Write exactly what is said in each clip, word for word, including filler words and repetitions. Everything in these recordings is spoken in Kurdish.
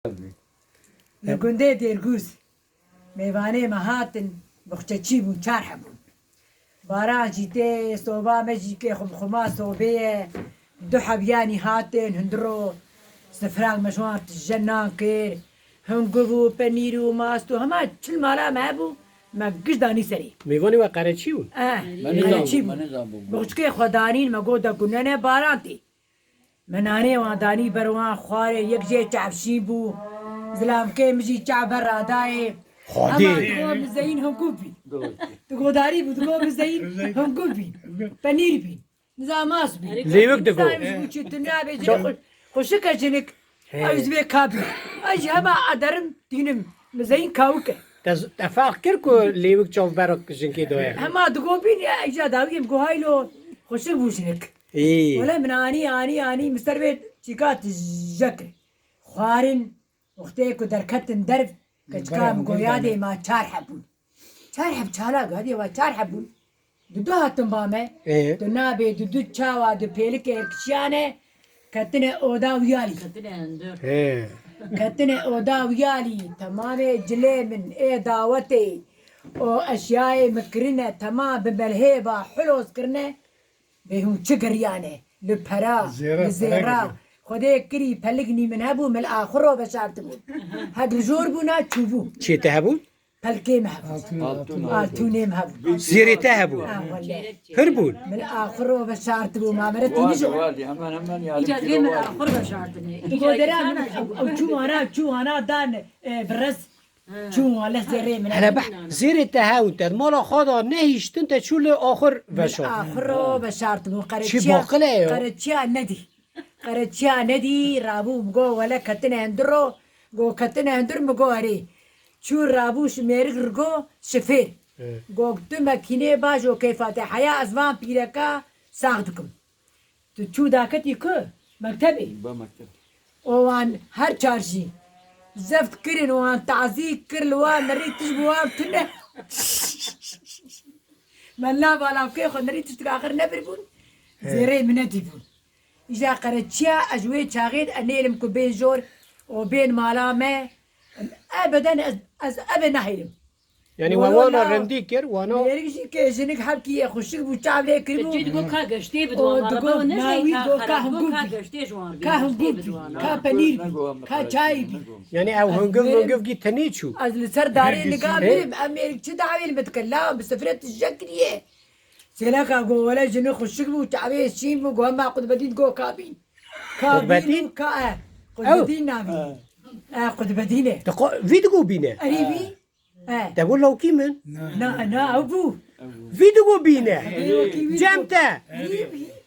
Li gundê Dêrgûz mêvanê me hatin, boxçeçî bûn, çar heb bûn. Baran jî tê, soba me jî kê xumxuma sobê ye. Du heb yanî hatin, hunduro sifra me ji wan tije nan kir. Hunguv û penîr û mast û hema çil mala me hebû, me giş danî serê. Mêvanê we qereçî bûn? Eh, Me nizan qereçî bû, bû. Me nizan bû. Boxçikê xwe danîn, me got de gunene baran tê. Me nanê wan danî ber wan xwarê, yek jê çavşîn bû. Zilamkê min jî çav ber radayê. Xwedê. Hema digo mizeyîn hunguv bîn. Tu godarî bû, digo mizeyîn hunguv bîn. Penîr bîn. Niza mas bîn. Lêwik digo. Niza ji bo çi tu nabê jinik xwe-, xweşik e jinik. He. Ew ji vê kabî. Ez ji hema ederim, dînim. Mizeyîn kawik e. Te z-, te ferq kir ku lêwik çav ber jinkê daye? Hema digo bîn, ya, îca dawiyê min got, haylo, xweşik bû jinik. Ê. Wele min anî, anî, anî, min ser vê çîka tije kir. Xwarin, wextê ku derketin derv, keçika min got, yadê ma çar heb bûn. Çar heb çalak, hadê wa çar heb bûn. Dudu hatin ba me. Ê. Tu nabê dudu çawa du pêlikê kişiyane, ketine oda wiyalî. Ketine hundur. Ê. Ketine oda wiyalî, temamê cilê min ê dawetê û eşyayê min kirine, temam bi melhêba huloz kirine. Bê hûn çi giriyane? Li pera, Zêre, li pera zêra. Girî. Xwedê kirî pelik nî min hebû, min li axiro veşartibûn. Hek li jor bûna çûbû. Çiyê te hebûn? Pelkê me hebûn. Altûn, altûn. Altûnê me hebûn. Zêrê te hebûn? Ha, wele. Pir bûn? Min li axiro veşartibû, ma mere tînî ji. Wadi, wadi, hemen, hemen yani. Îca dê min li axir veşartine. Digo dera min, ew, ew çû wana, çû wana dan, e, bi rez. Çûn wele zêrê min. Hele beh, zêrê te hew te, mala xwe da nehiştin te çû li axir veşart. Axiro veşartibû, Çi qereçiya, baqile ye? Qereçiya nedî. Qereçiya nedî, rabû go wele ketine hindiro, go ketine hindir mi go erê. Çû rabû ji mêrik rigo şifêr. Go tu mekînê bajo keyfa te heya ez van pîreka sax dikim. Tu çû daketî ku mektebê? Ba mekteb. O wan her çar jî zeft kirin, wan tazî kir, li wan nerî tişt bi wan tune. Me la balavkê xwe nerî tiştik axir nebir bûn. He. Zêrê min nedî bûn. Îja qereçiya ez ji wê çaxê de enêlim ku bên jor û bên mala me. Ebeden ez, ez ebe nahêlim. Yani we wana rindî kir, wana. Mêrik jî ke jinik hevkî ye, xweşik bû, çav lê kiribû. Çi digo ka geştê bidwa, digo, na wî digo ka hingûv bî. Ka hingûv bî, ka penîr bî, ka çayî bî. Yani ew hingûv mingûv gî tenê çû. Ez li ser darê niga birim, em mêrik çi dawê li me dike, la bi sifre tije kiriye. Sêleka go wele jinik xweşik bû, çavê şîn bû, go hema Qutbedîn go ka bîn. Ka bîn, ka e. Qutbedîn navî. E, Qutbedîn e. Vî digo bîne. Erê vî. He. Te got lawkî min? Na, na, ew bû. Vî digo bîne. Cem te.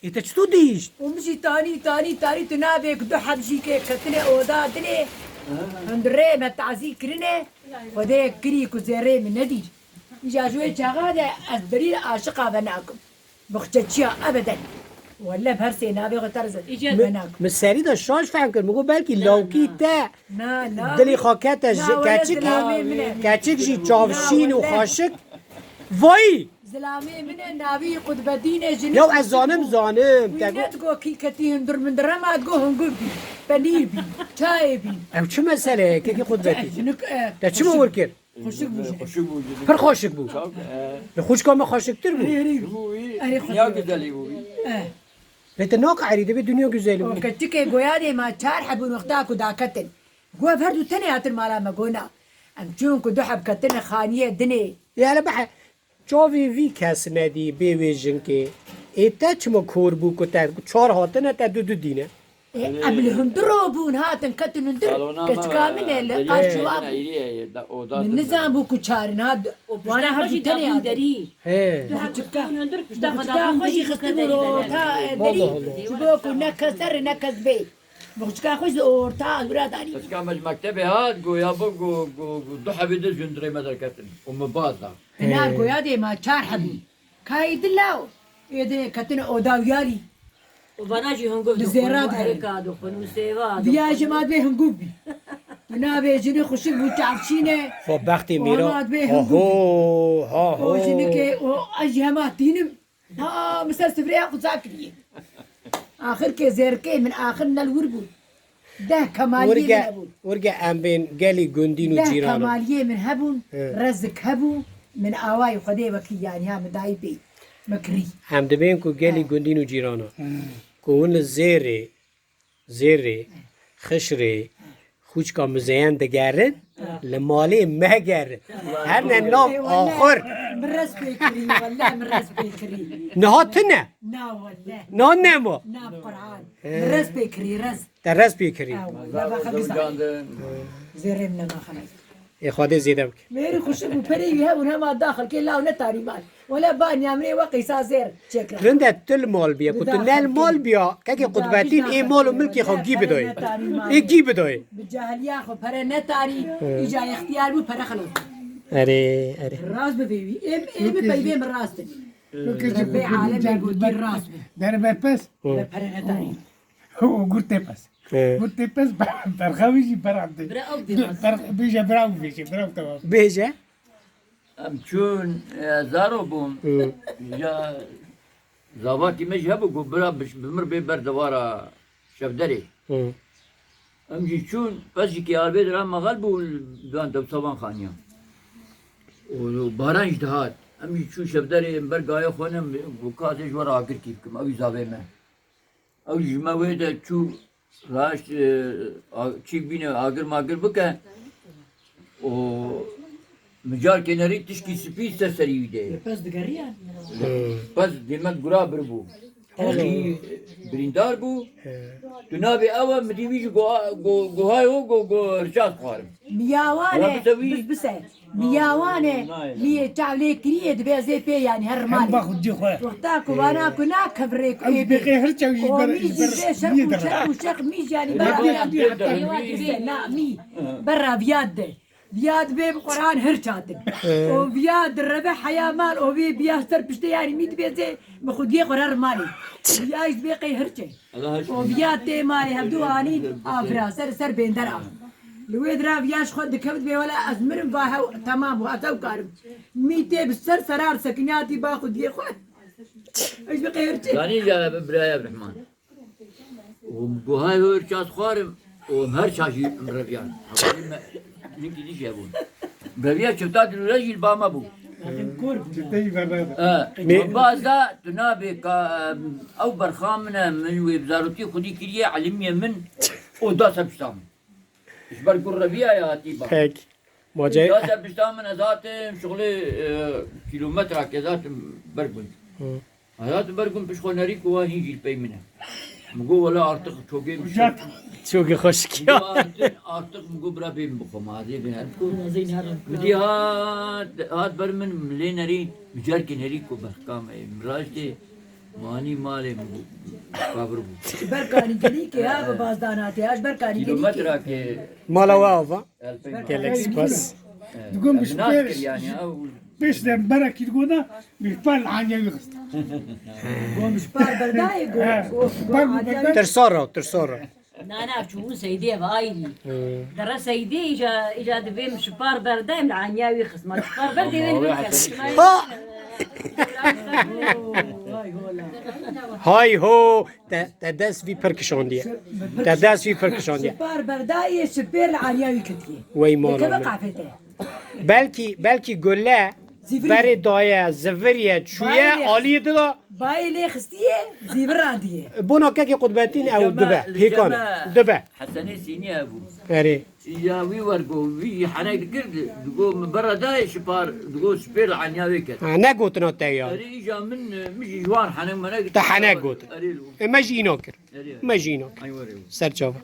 Ê te çito dîşt? Û min jî tanî, tanî, tanî tu nabê ku du heb jî ke ketine oda dinê. Hundirê me tazî kirine. Xwedê kirî ku zêrê min nedîr. Îja ji wê çaxa de ez berî aşiqa ve nakim. Boxçeçiya ebeden. Welle bi her sê navê xwe terz Îca- venak. Min serî de şaş fehm kir. Min got belkî lawkî te Na, na. Dilê xwe kete ji keçikî, keçik jî çavşîn û xweşik. Vayî! Zilamê min e, navî Qutbedîn e, jinik. Ya ez zanim, zanim. Wî ne digo kî ketî hundir mindir, hema digo hingûv bî, penîr bî, çayê bî. Ew çi mesele ye, kekî Qutbedîn? Jinik, e, Te çima wir kir? Xweşik bû jî. Xweşik bû jî. Pir xweşik bû. Çav, e. Li xwişka me xweşiktir bû. Erê, erê. Erê, xweşik bû. Dinya güzelî bû. E. Lê te naqerî, dibê dinya güzelî bû. O keçikê goya dê ma çar hebûn wexta ku daketin. Go ev her du tenê hatin mala me, go na. Em çûn ku du heb ketine xaniyê dinê. Ê hele behe. Çavê vî kes nedî bê wê jinkê. Ê te çima kor bû ku te çar hatine, te du du dîne? Ê, em li hundir ro bûn, hatin ketin hundir. Keçika min e li arşiwa bû. Min nizan bû ku çar in, ha, wana her du tenê hatin. He. Keçika xwe jî xistibû li orta derî. Ji bo ku ne kes der ne kes bê. Boxçika xwe ji orta wira danî. Keçika me ji mektebê hat, goya bo, go, go, go, du hebê de ji hundirê me derketin. Û min baz da. Hinar goya dê ma çar hebûn. Kayî dila û êdê ketine oda wiyalî. Û vana jî hingûv dixwin û erika dixwin û sêva dixwin. Viya ji ma dibê hingûv bî. Tu nabê jinê xweşik bû çavşîne. Xwe bextê mîra. Wana dibê hingûv bî. Ho, ho, ho. O jinikê, o ez jî hema tînim. Ha, min ser sifreya xwe za kiriye. Axir ke zêrkê min axir nel wir bû. Deh kemaliyê min hebûn. Wirge em bên gelî gundîn û cîran in. Deh kemaliyê min hebûn, rezik hebû, min awayî Xwedê wekî yanî ha min dayî pê. Min kirî. Em dibên ku gelî gundîn û cîran in. Ku hûn li Zêrê, Zêrê, Xişrê, xûçka Mizeyen digerin, li malê megerin. Her ne nav axur. Min rez pê kirî, wele min rez pê kirî. Niha tune. Na wele. Na nema. Na Quran. Min rez pê kirî, rez. Te rez pê kirî. Ha, wele, baxa güzel. Zêrê min nema xelek. Ê Xwedê zêde bike. Mêrî xuşik bû, perê wî hebûn hema daxil kê law netarî mal. Wele ba niyamrê we qîsa zêr çêkir. Rind e tu li mal biye, ku tu ne li mal biya, kekê qutbetîn ê mal û milkê xwe gî bidoyê. Ê gî bidoyê. Bi cahiliya xwe pere netarî, îca extiyar bû pere xelas. Erê, erê. Rast bi vê wî. Ê, ê bi peyvê min rast in. Bê alemê gotî rast bi. Derbe pes. Bi pere netarî. Û gurtê pes. He. Gurtê pes ber-, berxewî jî berandê. Bira ew dê bas. Ber-, bêje bira ew bêje, bira ew temam. Bêje. Em çûn, e, zaro bûm. Hı. Ya zavakî me jî hebû ku bira bi, bi mir bê ber dewara şevderê. Hı. Em jî çûn, pes jî kê arbê dira mexel bû, dan dewsa van xaniya. Û baran jî dihat. Em jî çûn şevderê, em ber gaya xwe ne, ku kasê ji we re agir kî bikim, ew jî zavê me. Ew ji me wê de çû raşt, e, a-, çîk bîne agir magir bike û micarkê nerî tişkî spî ser serî wî de ye. Pez digeriyan. Pez demek gura bir bû. Tişkî birîndar bû. Tu nabê ew e, min dî wî ji go-, go-, gohay o go-, go-, hirças xwarim. Miyawane, Rabite wî. Bis-, bise. Miyawane, liyê çav lê kiriye dibe zê pê yanî her malê. Hemba xwe dî xwe. Wexta ku vana ku na kevirê ku ê bê. Bêqê her çav jî ber, mî jî ber, bê şer û şer û şer mî jî yanî ber. Hemba xwe dî heta. Na mî. Berra viyad de. Viyad bê bi Quran her çatin. O viyad reve heya mal o vê biya ser piştê yanî mî dibe zê bi xwe dî xwe her malê. Viyayî bê qey her çe. O viya tê malê hevdu anî afira ser ser bênder a. Li wê dira viya ji xwe dikevt bê wele ez mirim va hew temam bû ez ew karim. Mî tê bi ser serar sekinatî ba xwe diyê xwe. Ez bi qeyr çi? Zanî ya bi biraya Rehman. O guhay hor ças xwarim. O her çaşî reviyan. Ninkî dî jebûn. Reviya çifta dilûre jî li ba me bû. Çifte jî bernada. E, me- Baz da tu nabê ka, em, ew berxa min e, min wê bi zarokî xwedî kiriye, elimiyê min, o da ser pişta min. Ji ber ku reviya ya hatî ba. Pek. Macayê. Da ser pişta min ez hatim, şixulê, e, kîlometrake ez hatim ber gund. Hı. Hayat ber gund pişt xwe nerî ku wa hîn jî li pey min e. Min got, "Wela artık çokê min şer." Çokê xweşik ya. Min got, "Artık, artık," min got, "bira bê min bixwe, ma ez ê bê herim." Min dî hat, hat ber min, min lê nerî, min carkê nerî ku berxka me, min raştê, manî malê min got, kabir bû. Ji ber kanî gelî ke ya bi bazdan hatiye, ya ji ber kanî gelî ke. Kilometrake. Mala we ava. Gelek spas. Digon bi şper. Pêş de berekî digona, bi şper li anya wî xist. Gon bi şper berdayê, gon, gon, gon anya wî. Tirsa ra, tirsa ra. Na, na, çûbû Seydê ev ayrî. Dere Seydê îca, îca divê min şipar berdayê, min anya wî xist. Ma şipar berdê wê nivê kes. Ha! Hay ho! Te, te dest vî pir kişandiye. Te dest vî pir kişandiye. Şipar berdayê, şipêr li aliyê wî ketiye. Wey mala min. Qafete. Belkî, belkî gule berê daye, ziviriye, çûye, aliyê dida. Bayê lê xistiye, zîvir randiye. Bona kekê qutbetîn ew dibe, pêkan, dibe. Hesenê Sînî hebû. Erê. Ya wî wer got, wî henek dikir, digot, "Min berre dayê şipar," digot, "Şipêr li enya wê ket." Ha, ne gotina te ya. Erê, îja min, min jî ji wan henek menek. Te henek got. Erê, lo. E, me jî îna kir. Erê. Me jî îna kir. Ay, were. Ser çava.